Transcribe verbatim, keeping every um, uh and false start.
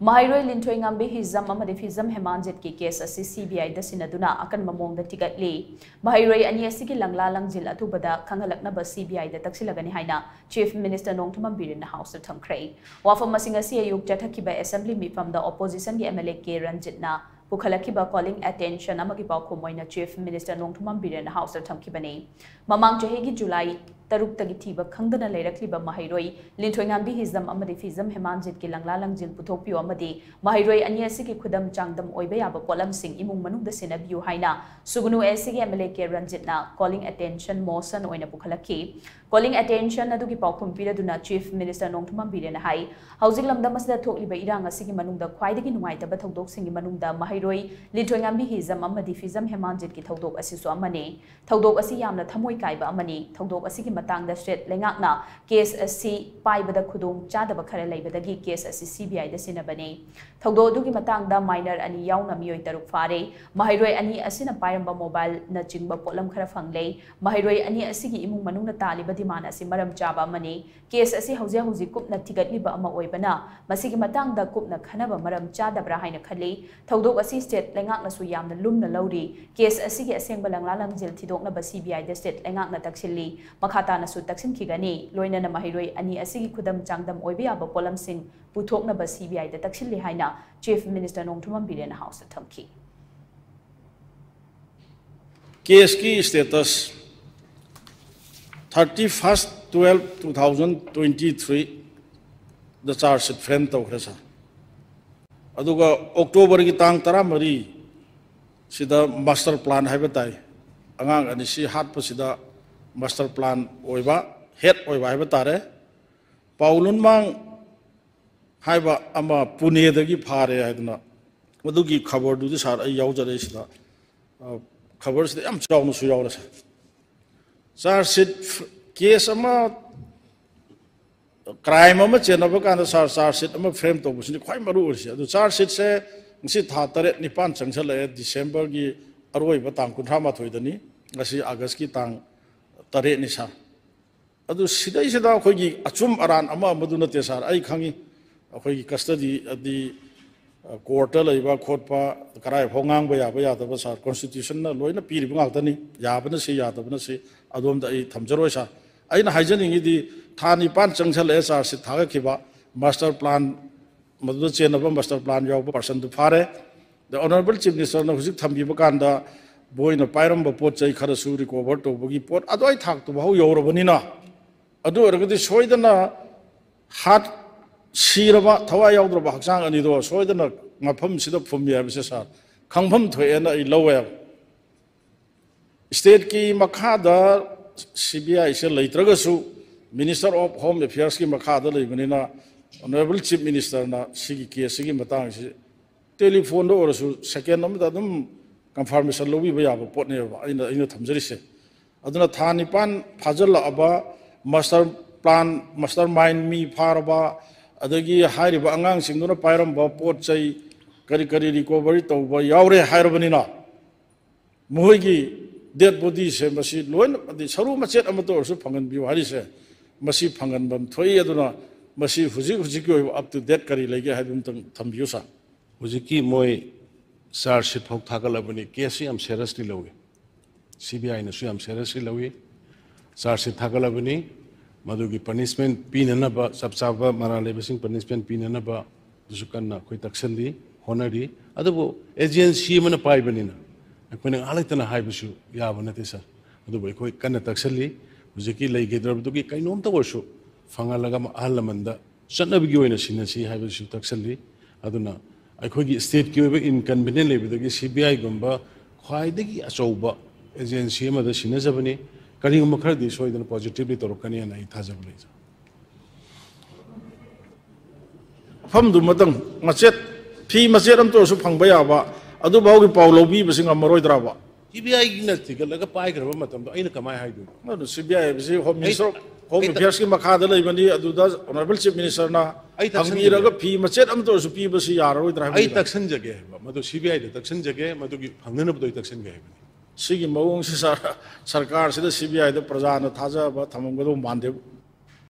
ꯃꯍꯩꯔꯣꯏ ꯂꯤꯟꯊꯣꯏꯉꯥꯝꯕꯤ ꯍꯤꯖꯝ ꯑꯃꯗꯤ ꯐꯤꯖꯝ ꯍꯦꯃꯥꯟꯖꯤꯠꯀꯤ ꯀꯦꯁ ꯑꯁꯤ ꯁꯤ ꯕꯤ ꯑꯥꯏꯗ ꯁꯤꯟꯅꯗꯨꯅ ꯑꯀꯟꯕ ꯃꯑꯣꯡꯗ ꯊꯤꯒꯠꯂꯤ꯫ ꯃꯍꯩꯔꯣꯏ ꯑꯅꯤ ꯑꯁꯤꯒꯤ ꯂꯪꯂꯥ ꯂꯪꯖꯤꯜ ꯑꯊꯨꯕꯗ ꯈꯪꯍꯜꯂꯛꯅꯕ ꯁꯤ ꯕꯤ ꯑꯥꯏꯗ ꯇꯛꯁꯤꯜꯂꯒꯅꯤ ꯍꯥꯏꯅ ꯆꯤꯐ ꯃꯤꯅꯤꯁꯇꯔ ꯅꯣꯡꯊꯣꯝꯕꯝ ꯕꯤꯔꯦꯟꯅ ꯍꯥꯎꯁꯇ ꯊꯝꯈ꯭ꯔꯦ꯫ ꯋꯥꯐꯝ ꯑꯁꯤꯡ ꯑꯁꯤ ꯑꯌꯨꯛ ꯆꯠꯊꯈꯤꯕ ꯑꯦꯁꯦꯝꯕ꯭ꯂꯤ ꯃꯤꯐꯝꯗ ꯑꯣꯄꯣꯖꯤꯁꯟꯒꯤ ꯑꯦꯝ ꯑꯦꯜ ꯑꯦ ꯀꯦ ꯔꯟꯖꯤꯠꯅ ꯄꯨꯈꯠꯂꯛꯈꯤꯕ ꯀꯣꯂꯤꯡ ꯑꯦꯇꯦꯟꯁꯟ ꯑꯃꯒꯤ ꯄꯥꯎꯈꯨꯝ ꯑꯣꯏꯅ ꯆꯤꯐ ꯃꯤꯅꯤꯁꯇꯔ ꯅꯣꯡꯊꯣꯝꯕꯝ ꯕꯤꯔꯦꯟꯅ ꯍꯥꯎꯁꯇ ꯊꯝꯈꯤꯕꯅꯤ꯫ ꯃꯃꯥꯡ ꯆꯍꯤꯒꯤ ꯖꯨꯂꯥꯏ ꯇꯔꯨꯛꯇꯒꯤ ꯊꯤꯕ ꯈꯪꯗꯅ ꯂꯩꯔꯛꯂꯤꯕ ꯃꯍꯩꯔꯣꯏ ꯂꯤꯟꯊꯣꯏꯉꯥꯝꯕꯤ ꯍꯤꯖꯝ ꯑꯃꯗꯤ ꯐꯤꯖꯝ ꯍꯦꯃꯥꯟꯖꯤꯠꯀꯤ ꯂꯪꯂꯥ ꯂꯪꯖꯤꯜ ꯄꯨꯊꯣꯛꯄꯤꯌꯨ ꯑꯃꯗꯤ ꯃꯍꯩꯔꯣꯏ ꯑꯅꯤ ꯑꯁꯤꯒꯤ ꯈꯨꯗꯝ ꯆꯥꯡꯗꯝ ꯑꯣꯏꯕ ꯌꯥꯕ ꯄꯣꯠꯂꯝꯁꯤꯡ ꯏꯃꯨꯡ ꯃꯅꯨꯡꯗ ꯁꯤꯟꯅꯕꯤꯌꯨ ꯍꯥꯏꯅ ꯁꯨꯒꯅꯨ ꯑꯦꯁ ꯁꯤꯒꯤ ꯑꯦꯝ ꯑꯦꯜ ꯑꯦ ꯀꯦ ꯔꯟꯖꯤꯠꯅ ꯀꯣꯂꯤꯡ ꯑꯦꯇꯦꯟꯁꯟ ꯃꯣꯁꯟ ꯑꯣꯏꯅ ꯄꯨꯈꯠꯂꯛꯈꯤ꯫ ꯀꯣꯂꯤꯡ ꯑꯦꯇꯦꯟꯁꯟ ꯑꯗꯨꯒꯤ ꯄꯥꯎꯈꯨꯝ ꯄꯤꯔꯗꯨꯅ ꯆꯤꯐ ꯃꯤꯅꯤꯁꯇꯔ ꯅꯣꯡꯊꯣꯝꯕꯝ ꯕꯤꯔꯦꯟꯅ ꯍꯥꯏ, ꯍꯧꯖꯤꯛ ꯂꯝꯗꯝ ꯑꯁꯤꯗ ꯊꯣꯛꯂꯤꯕ ꯏꯔꯥꯡ ꯑꯁꯤꯒꯤ ꯃꯅꯨꯡꯗ ꯈ꯭ꯋꯥꯏꯗꯒꯤ ꯅꯨꯡꯉꯥꯏꯇꯕ ꯊꯧꯗꯣꯛꯁꯤꯡꯒꯤ ꯃꯅꯨꯡꯗ ꯃꯍꯩꯔꯣꯏ ꯂꯤꯟꯊꯣꯏꯉꯥꯝꯕꯤ ꯍꯤꯖꯝ ꯑꯃꯗꯤ ꯐꯤꯖꯝ ꯍꯦꯃꯥꯟꯖꯤꯠꯀꯤ ꯊꯧꯗꯣꯛ ꯑꯁꯤꯁꯨ ꯑꯃꯅꯤ꯫ ꯊꯧꯗꯣꯛ ꯑꯁꯤ ꯌꯥꯝꯅ ꯊꯃꯣꯏ ꯀꯥꯏꯕ ꯑꯃꯅꯤ꯫ ꯊꯧꯗꯣꯛ ꯑꯁꯤꯒꯤ ꯃꯇꯥꯡꯗ ꯁ꯭ꯇꯦꯠ ꯂꯩꯉꯥꯛꯅ ꯀꯦꯁ ꯑꯁꯤ ꯄꯥꯏꯕꯗ ꯈꯨꯗꯣꯡ ꯆꯥꯗꯕ ꯈꯔ ꯂꯩꯕꯗꯒꯤ ꯀꯦꯁ ꯑꯁꯤ ꯁꯤ ꯕꯤ ꯑꯥꯏꯗ ꯁꯤꯟꯅꯕꯅꯤ꯫ ꯊꯧꯗꯣꯛ ꯑꯗꯨꯒꯤ ꯃꯇꯥꯡꯗ ꯃꯥꯏꯅꯔ ꯑꯅꯤ ꯌꯥꯎꯅ ꯃꯤꯑꯣꯏ ꯇꯔꯨꯛ ꯐꯥꯔꯦ꯫ ꯃꯍꯩꯔꯣꯏ ꯑꯅꯤ ꯑꯁꯤꯅ ꯄꯥꯏꯔꯝꯕ ꯃꯣꯕꯥꯏꯜꯅꯆꯤꯡꯕ ꯄꯣꯠꯂꯝ ꯈꯔ ꯐꯪꯂꯦ꯫ ꯃꯍꯩꯔꯣꯏ ꯑꯅꯤ ꯑꯁꯤꯒꯤ ꯏꯃꯨꯡ ꯃꯅꯨꯡꯅ ꯇꯥꯜꯂꯤꯕ ꯗꯤꯃꯥꯟ ꯑꯁꯤ ꯃꯔꯝ ꯆꯥꯕ ꯑꯃꯅꯤ꯫ ꯀꯦꯁ ꯑꯁꯤ ꯍꯧꯖꯤꯛ ꯍꯧꯖꯤꯛ ꯀꯨꯞꯅ ꯊꯤꯒꯠꯂꯤꯕ ꯑꯃ ꯑꯣꯏꯕꯅ ꯃꯁꯤꯒꯤ ꯃꯇꯥꯡꯗ ꯀꯨꯞꯅ ꯈꯟꯅꯕ ꯃꯔꯝ ꯆꯥꯗꯕ꯭ꯔꯥ ꯍꯥꯏꯅ ꯈꯜꯂꯤ꯫ ꯊꯧꯗꯣꯛ ꯑꯁꯤ ꯁ꯭ꯇꯦꯠ ꯂꯩꯉꯥꯛꯅꯁꯨ ꯌꯥꯝꯅ ꯂꯨꯝꯅ ꯂꯧꯔꯤ꯫ ꯀꯦꯁ ꯑꯁꯤꯒꯤ ꯑꯁꯦꯡꯕ ꯂꯪꯂꯥ ꯂꯪꯖꯤꯜ ꯊꯤꯗꯣꯛꯅꯕ ꯁꯤ ꯕꯤ ꯑꯥꯏꯗ ꯁ꯭ꯇꯦꯠ ꯂꯩꯉꯥꯛꯅ ꯇꯛꯁꯤꯜꯂꯤ꯫ ꯃꯈꯥ ꯇꯥꯅꯁꯨ ꯇꯛꯁꯤꯟꯈꯤꯒꯅꯤ꯫ ꯂꯣꯏꯅꯅ ꯃꯍꯩꯔꯣꯏ ꯑꯅꯤ ꯑꯁꯤꯒꯤ ꯈꯨꯗꯝ ꯆꯥꯡꯗꯝ ꯑꯣꯏꯕ ꯌꯥꯕ ꯄꯣꯠꯂꯝꯁꯤꯡ ꯄꯨꯊꯣꯛꯅꯕ ꯁꯤ ꯕꯤ ꯑꯥꯏꯗ ꯇꯛꯁꯤꯜꯂꯤ ꯍꯥꯏꯅ ꯆꯤꯐ ꯃꯤꯅꯤꯁꯇꯔ ꯅꯣꯡꯊꯣꯝꯕꯝ ꯕꯤꯔꯦꯟꯅ ꯍꯥꯎꯁꯇ ꯊꯝꯈꯤ꯫ ꯀꯦꯁꯀꯤ status, thirty first twelfth two thousand twenty ꯊ꯭ꯔꯤꯗ ꯆꯥꯔꯖ ꯁꯤꯠ ꯐ꯭ꯔꯦꯝ ꯇꯧꯈ꯭ꯔꯦ ꯁꯥꯔ꯫ ꯑꯗꯨꯒ ꯑꯣꯛꯇꯣꯕꯔꯒꯤ ꯇꯥꯡ ꯇꯔꯥꯃꯔꯤ ꯁꯤꯗ ꯃꯥꯁꯇꯔ ꯄ꯭ꯂꯥꯟ ꯍꯥꯏꯕ ꯇꯥꯏ, ꯑꯉꯥꯡ ꯑꯅꯤꯁꯤ ꯍꯥꯠꯄꯁꯤꯗ ꯃꯥꯁꯇꯔ ꯄ꯭ꯂꯥꯟ ꯑꯣꯏꯕ, ꯍꯦꯗ ꯑꯣꯏꯕ ꯍꯥꯏꯕ ꯇꯥꯔꯦ, ꯄꯥꯎ ꯂꯨꯟꯃꯥꯡ ꯍꯥꯏꯕ ꯑꯃ ꯄꯨꯅꯦꯗꯒꯤ ꯐꯥꯔꯦ ꯍꯥꯏꯗꯅ, ꯃꯗꯨꯒꯤ ꯈꯕꯔꯗꯨꯗꯤ ꯁꯥꯔ ꯑꯩ ꯌꯥꯎꯖꯔꯦ ꯁꯤꯗ꯫ ꯑ, ꯈꯕꯔꯁꯤꯗ ꯌꯥꯝ ꯆꯥꯎꯅꯁꯨ ꯌꯥꯎꯔꯦ ꯁꯥꯔ꯫ ꯆꯥꯔꯖ ꯁꯤꯠ, ꯀꯦꯁ ꯑꯃ, ꯀ꯭ꯔꯥꯏꯝ ꯑꯃ ꯆꯦꯟꯅꯕ ꯀꯥꯟꯗ ꯁꯥꯔ, ꯆꯥꯔꯖ ꯁꯤꯠ ꯑꯃ ꯐ꯭ꯔꯦꯝ ꯇꯧꯕꯁꯤꯅꯤ ꯈ꯭ꯋꯥꯏ ꯃꯔꯨ ꯑꯣꯏꯔꯤꯁꯦ꯫ ꯑꯗꯨ ꯆꯥꯔꯖ ꯁꯤꯠꯁꯦ ꯉꯁꯤ ꯊꯥ ꯇꯔꯦꯠ ꯅꯤꯄꯥꯟ ꯆꯪꯁꯜꯂꯛꯑꯦ, ꯗꯤꯁꯦꯝꯕꯔꯒꯤ ꯑꯔꯣꯏꯕ ꯇꯥꯡ ꯀꯨꯟꯊ꯭ꯔꯥ ꯃꯥꯊꯣꯏꯗꯅꯤ, ꯉꯁꯤ ꯑꯥꯒꯁꯀꯤ ꯇꯥꯡ ꯇꯔꯦꯠꯅꯤ ꯁꯥꯔ꯫ ꯑꯗꯨ ꯁꯤꯗꯩꯁꯤꯗ ꯑꯩꯈꯣꯏꯒꯤ ꯑꯆꯨꯝ ꯑꯔꯥꯟ ꯑꯃ ꯑꯃꯗꯨ ꯅꯠꯇꯦ ꯁꯥꯔ, ꯑꯩ ꯈꯪꯉꯤ꯫ ꯑꯩꯈꯣꯏꯒꯤ ꯀꯁꯇꯗꯤ ꯑꯗꯤ ꯀꯣꯔꯠꯇ ꯂꯩꯕ ꯈꯣꯠꯄ ꯀꯔꯥꯏ ꯐꯥꯎ ꯉꯥꯡꯕ ꯌꯥꯕ ꯌꯥꯗꯕ ꯁꯥꯔ, ꯀꯣꯟꯁꯇꯤꯇ꯭ꯌꯨꯁꯟꯅ ꯂꯣꯏꯅ ꯄꯤꯔꯤꯕ ꯉꯥꯛꯇꯅꯤ꯫ ꯌꯥꯕꯅ ꯁꯤ, ꯌꯥꯗꯕꯅ ꯁꯤ, ꯑꯗꯣꯝꯗ ꯑꯩ ꯊꯝꯖꯔꯣꯏ ꯁꯥꯔ꯫ ꯑꯩꯅ ꯍꯥꯏꯖꯅꯤꯡꯉꯤꯗꯤ ꯊꯥ ꯅꯤꯄꯥꯟ ꯆꯪꯁꯜꯂꯛꯑꯦ ꯆꯥꯔꯖ ꯁꯤꯠ ꯊꯥꯒꯠꯈꯤꯕ, ꯃꯥꯁꯇꯔ ꯄ꯭ꯂꯥꯟ ꯃꯗꯨꯗ ꯆꯦꯟꯅꯕ ꯃꯥꯁꯇꯔ ꯄ꯭ꯂꯥꯟ ꯌꯥꯎꯕ ꯄꯥꯔꯁꯟꯗꯨ ꯐꯥꯔꯦ꯫ The Honorable Chief Ministerꯅ ꯍꯧꯖꯤꯛ ꯊꯝꯕꯤꯕ ꯀꯥꯟꯗ ꯃꯣꯏꯅ ꯄꯥꯏꯔꯝꯕ ꯄꯣꯠ ꯆꯩ ꯈꯔꯁꯨ ꯔꯤꯀꯣꯚꯔ ꯇꯧꯕꯒꯤ ꯄꯣꯠ ꯑꯗꯨꯋꯥꯏ ꯊꯥꯛꯇꯨ ꯐꯥꯎ ꯌꯧꯔꯕꯅꯤꯅ, ꯑꯗꯨ ꯑꯣꯏꯔꯒꯗꯤ ꯁꯣꯏꯗꯅ ꯍꯥꯠ ꯁꯤꯔꯕ ꯊꯋꯥꯏ ꯌꯥꯎꯗ꯭ꯔꯕ ꯍꯛꯆꯥꯡ ꯑꯅꯤꯗꯣ ꯁꯣꯏꯗꯅ ꯃꯐꯝꯁꯤꯗ ꯐꯨꯝꯃꯤ ꯍꯥꯏꯕꯁꯦ ꯁꯥꯔ, ꯈꯪꯐꯝ ꯊꯣꯛꯑꯦꯅ ꯑꯩ ꯂꯧꯋꯦꯕ꯫ ꯁ꯭ꯇꯦꯠꯀꯤ ꯃꯈꯥꯗ ꯁꯤ ꯕꯤ ꯑꯥꯏꯁꯦ ꯂꯩꯇ꯭ꯔꯒꯁꯨ Minister of Home Affairsꯀꯤ ꯃꯈꯥꯗ ꯂꯩꯕꯅꯤꯅ Honorable Chief Ministerꯅ ꯁꯤꯒꯤ ꯀꯦꯁꯁꯤꯒꯤ ꯃꯇꯥꯡꯁꯤ ꯇꯦꯂꯤꯐꯣꯟꯗ ꯑꯣꯏꯔꯁꯨ ꯁꯦꯀꯦꯟ ꯑꯃꯗ ꯑꯗꯨꯝ ꯀꯟꯐꯥꯔꯃꯦꯁꯟ ꯂꯧꯕꯤꯕ ꯌꯥꯕ ꯄꯣꯠꯅꯦꯕ ꯑꯩꯅ, ꯑꯩꯅ ꯊꯝꯖꯔꯤꯁꯦ꯫ ꯑꯗꯨꯅ ꯊꯥ ꯅꯤꯄꯥꯟ ꯐꯥꯖꯤꯜꯂꯛꯑꯕ, ꯃꯥꯁꯇꯔ ꯄ꯭ꯂꯥꯟ, ꯃꯥꯁꯇꯔ ꯃꯥꯏꯟ ꯃꯤ ꯐꯥꯔꯕ, ꯑꯗꯒꯤ ꯍꯥꯏꯔꯤꯕ ꯑꯉꯥꯡꯁꯤꯡꯗꯨꯅ ꯄꯥꯏꯔꯝꯕ ꯄꯣꯠ ꯆꯩ ꯀꯔꯤ ꯀꯔꯤ ꯔꯤꯀꯣꯚꯔꯤ ꯇꯧꯕ ꯌꯥꯎꯔꯦ ꯍꯥꯏꯔꯕꯅꯤꯅ, ꯃꯈꯣꯏꯒꯤ ꯗꯦꯗ ꯕꯣꯗꯤꯁꯦ ꯃꯁꯤ ꯂꯣꯏꯅ, ꯑꯗꯩ ꯁꯔꯨ ꯃꯆꯦꯠ ꯑꯃꯠꯇ ꯑꯣꯏꯔꯁꯨ ꯐꯪꯍꯟꯕꯤꯌꯨ ꯍꯥꯏꯔꯤꯁꯦ, ꯃꯁꯤ ꯐꯪꯍꯟꯐꯝ ꯊꯣꯛꯏ꯫ ꯑꯗꯨꯅ ꯃꯁꯤ ꯍꯧꯖꯤꯛ ꯍꯧꯖꯤꯛꯀꯤ ꯑꯣꯏꯕ ꯑꯞ ꯇꯨ ꯗꯦꯠ ꯀꯔꯤ ꯂꯩꯒꯦ ꯍꯥꯏꯕꯗꯨ ꯑꯝꯇꯪ ꯊꯝꯕꯤꯌꯨ ꯁꯥꯔ꯫ ꯍꯧꯖꯤꯛꯀꯤ ꯃꯣꯏ ꯆꯥꯔꯖ ꯁꯤꯠ ꯐꯥꯎ ꯊꯥꯒꯠꯂꯕꯅꯤ, ꯀꯦꯁꯁꯤ ꯌꯥꯝ ꯁꯦꯔꯁꯂꯤ ꯂꯧꯏ, ꯁꯤ ꯕꯤ ꯑꯥꯏꯅꯁꯨ ꯌꯥꯝ ꯁꯦꯔꯁꯂꯤ ꯂꯧꯏ꯫ ꯆꯥꯔꯖ ꯁꯤꯠ ꯊꯥꯒꯠꯂꯕꯅꯤ, ꯃꯗꯨꯒꯤ ꯄꯅꯤꯁꯃꯦꯟ ꯄꯤꯅꯅꯕ, ꯆꯞ ꯆꯥꯕ ꯃꯔꯥꯜ ꯂꯩꯕꯁꯤꯡ ꯄꯅꯤꯁꯃꯦꯟ ꯄꯤꯅꯅꯕ ꯑꯗꯨꯁꯨ ꯀꯟꯅ ꯑꯩꯈꯣꯏ ꯇꯛꯁꯜꯂꯤ, ꯍꯣꯠꯅꯔꯤ꯫ ꯑꯗꯨꯕꯨ ꯑꯦꯖꯦꯟꯁꯤ ꯑꯃꯅ ꯄꯥꯏꯕꯅꯤꯅ ꯑꯩꯈꯣꯏꯅ ꯉꯥꯏꯍꯥꯛ ꯂꯩꯇꯅ ꯍꯥꯏꯕꯁꯨ ꯌꯥꯕ ꯅꯠꯇꯦ ꯁꯥꯔ꯫ ꯑꯗꯨꯕꯨ ꯑꯩꯈꯣꯏ ꯀꯟꯅ ꯇꯛꯁꯜꯂꯤ꯫ ꯍꯧꯖꯤꯛꯀꯤ ꯂꯩꯈꯤꯗ꯭ꯔꯕꯗꯨꯒꯤ ꯀꯩꯅꯣꯝꯇ ꯑꯣꯏꯔꯁꯨ ꯐꯪꯍꯜꯂꯒ ꯑꯍꯜ ꯂꯃꯟꯗ ꯆꯠꯅꯕꯤꯒꯤ ꯑꯣꯏꯅ ꯁꯤꯟꯅꯁꯤ ꯍꯥꯏꯕꯁꯤꯁꯨ ꯇꯛꯁꯜꯂꯤ꯫ ꯑꯗꯨꯅ ꯑꯩꯈꯣꯏꯒꯤ ꯁ꯭ꯇꯦꯠꯀꯤ ꯑꯣꯏꯕ ꯏꯟꯀꯟꯚꯤꯅꯤꯌꯟ ꯂꯩꯕꯗꯒꯤ ꯁꯤ ꯕꯤ ꯑꯥꯏꯒꯨꯝꯕ ꯈ꯭ꯋꯥꯏꯗꯒꯤ ꯑꯆꯧꯕ ꯑꯦꯖꯦꯟꯁꯤ ꯑꯃꯗ ꯁꯤꯟꯅꯖꯕꯅꯤ꯫ ꯀꯔꯤꯒꯨꯝꯕ ꯈꯔꯗꯤ ꯁꯣꯏꯗꯅ ꯄꯣꯖꯤꯇꯤꯚꯂꯤ ꯇꯧꯔꯛꯀꯅꯤ ꯍꯥꯏꯅ ꯑꯩ ꯊꯥꯖꯕ ꯂꯩꯖꯩ꯫ ꯃꯐꯝꯗꯨꯃꯇꯪ ꯃꯆꯦꯠ, ꯐꯤ ꯃꯆꯦꯠ ꯑꯃꯇ ꯑꯣꯏꯔꯁꯨ ꯐꯪꯕ ꯌꯥꯕ, ꯑꯗꯨꯐꯥꯎꯒꯤ ꯄꯥꯎ ꯂꯧꯕꯤꯕꯁꯤ ꯉꯝꯃꯔꯣꯏꯗ꯭ꯔꯕ? ꯁꯤ ꯕꯤ ꯑꯥꯏꯒꯤꯅ ꯊꯤꯒꯠꯂꯒ ꯄꯥꯏꯈ꯭ꯔꯕ ꯃꯇꯝꯗ ꯑꯩꯅ ꯀꯃꯥꯏꯅ ꯍꯥꯏꯗꯣꯏꯅꯣ? ꯑꯗꯨ ꯁꯤ ꯕꯤ ꯑꯥꯏ ꯍꯥꯏꯕꯁꯤ ꯍꯣꯝ ꯑꯩ, ꯃꯤꯅꯤꯁꯇꯔ ꯑꯣꯐ ꯍꯣꯝ ꯑꯩ ꯇ-, ꯑꯦꯐꯤꯌꯔꯁꯀꯤ ꯃꯈꯥꯗ ꯂꯩꯕꯅꯤ꯫ ꯑꯗꯨꯗ ꯑꯣꯅꯔꯦꯕꯜ ꯆꯤꯐ ꯃꯤꯅꯤꯁꯇꯔꯅ ꯑꯩ ꯇꯛꯁꯟꯖꯒꯦ꯫ ꯍꯪꯕꯤꯔꯒ ꯐꯤ ꯃꯆꯦꯠ ꯑꯃꯇ ꯑꯣꯏꯔꯁꯨ ꯄꯤꯕꯁꯤ ꯌꯥꯔꯔꯣꯏꯗ꯭ꯔꯥ ꯑꯩ ꯍꯥꯏꯕꯅꯤꯗ꯫ ꯇꯛꯁꯟꯖꯒꯦ ꯍꯥꯏꯕ, ꯃꯗꯨ ꯁꯤ ꯕꯤ ꯑꯥꯏꯗ ꯇꯛꯁꯟꯖꯒꯦ, ꯃꯗꯨꯒꯤ ꯐꯪꯅꯅꯕꯗꯣ ꯑꯩ ꯇꯛꯁꯟꯒꯦ ꯍꯥꯏꯕꯅꯤ꯫ ꯁꯤꯒꯤ ꯃꯑꯣꯡꯁꯤ ꯁꯔ-, ꯁꯔꯀꯥꯔꯁꯤꯗ ꯁꯤ ꯕꯤ ꯑꯥꯏꯗ ꯄ꯭ꯔꯖꯥꯅ ꯊꯥꯖꯕ ꯊꯝꯃꯝꯒꯗꯧꯕ ꯃꯥꯟꯗꯦ꯫